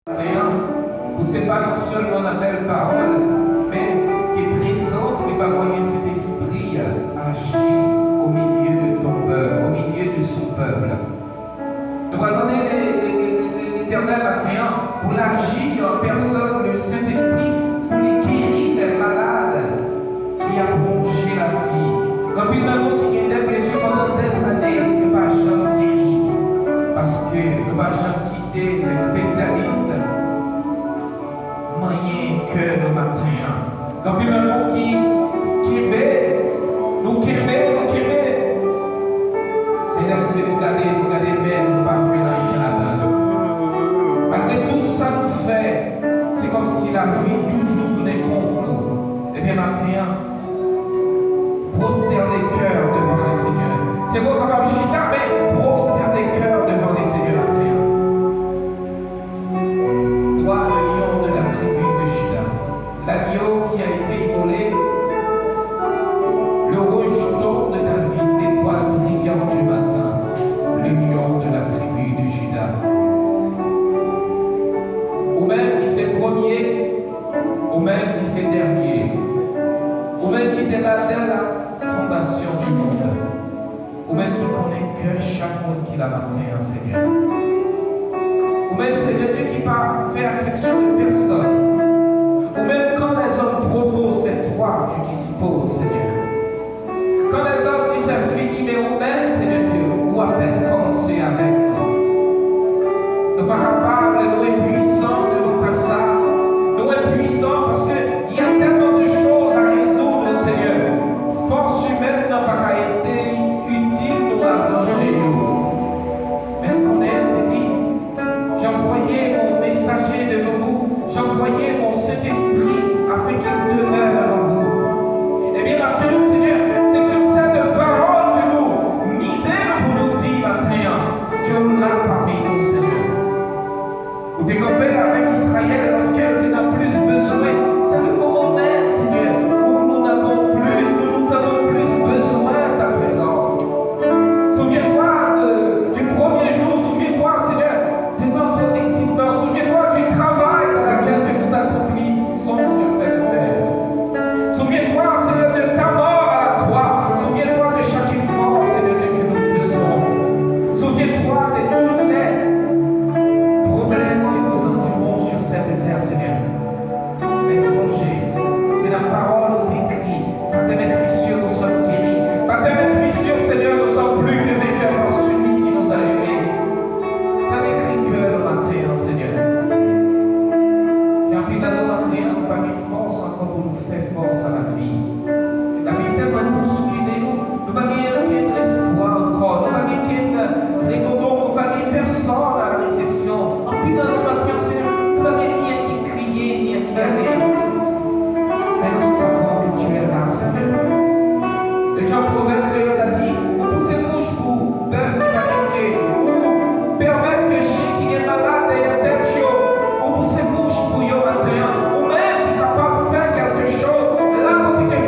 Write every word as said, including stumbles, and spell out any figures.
Maten an, pou se pa sèlman nan bèl pawòl, men ke prezans li pa mwayen Sentespri aji au milieu de ton peuple, au milieu de son peuple. Nou pral mande Letènèl maten an pou l aji an pèsòn, le Sentespri, pou li geri lè malad ki ap wonje lavi. Gen anpil nan nou ki gen dè blesi pandan dèzane, yo pa janm geri, paske nou pa janm kite le spesyalis manyen kè nou maten an. Gen anpil nan nou ki kenbe, nou kenbe, nou kenbe. Men lèske nou gade, nou gade men nou, nou pa jwenn anyen ladan l. Malgre tout sa nou fè, se kòmsi lavi toujou tounen kont nou. Ebyen, maten an, prosterner cœur devant le Seigneur. Se pou w kapab chita, men prosterner cœur devant le Seigneur maten an. Toi, le lion de la tribu de Juda, l'agneau qui a été immolé, le rejeton de David, l'étoile brillante du matin, le lion de la tribu de Juda. Ou menm ki se premye, ou menm ki se dènye, ou menm ki te la dè la fondasyon du monde. Ou menm ki konnen kè chak moun ki la maten an, Senyè. Ou menm, Senyè Dye, ki pa fè aksepsyon de pèsòn. Ou menm, quand les hommes proposent, mais toi, tu disposes, Seigneur. Quand les hommes disent c'est fini, mais ou menm, Senyè Dye, ou apèn kòmanse avèk nou. Nou pa kapab, nou enpwisan devan tach sa. Nou enpwisan paske il y a tellement de choses à résoudre, Seigneur. Fòs imèn nan pa ka ede itil nou aranje yo. Men konnen, li te di, J'ai envoyé mon messager devant vous, j'ai envoyé mon Saint-Esprit afin qu'il demeure en vous. Ebyen, maten an, Senyè, se sou sèt pawòl ke nou mize nou pou nou di maten an, ke ou la pami nou, Senyè. Ou te kanpe avèk Izrayèl lòske yo te nan plis bezwen. Se le moman menm, Senyè, où nous n'avons plus, nous, nous avons plus besoin de ta présence. Souviens-toi de, du premier jour, souviens-toi, Seigneur, de notre existence, souviens-toi du travail dans lequel que nous accomplissons sur cette terre. Souviens-toi, Seigneur, de ta mort à la croix. Souviens-toi de chaque effort, Seigneur Dieu, que nous faisons. Souviens-toi de tous les problèmes que nous endurons sur cette terre, Seigneur. Men sonje, de la parole ou t'écris, par tes meurtrissures nous sommes guéris. Par tes meurtrissures, Seigneur, nous sommes plus que vainqueurs par celui qui nous a aimés. Fè m ekri kè nou maten an, Senyè. Gen anpil nan nou maten an, nou pa gen fòs ankò pou nou fè fòs a lavi. Lavi tèlman bouskile nou, nou pa gen okenn espwa ankò, nou pa gen okenn repondon, nou pa gen pèsòn a la resepsyon. Anpil nan nou maten an, Senyè, nou pa gen nyen ki kriye, nyen ki ale. Men nous savons que tu es là, Seigneur. E jan pwovèb kreyòl la di, ou pouse mouch pou bèf ki pa gen ke, ou pèmèt ke chen ki gen malad dèyè tèt yo, ou pouse mouch pou yo maten an, ou menm ki kapab fè kèlke choz la kote ke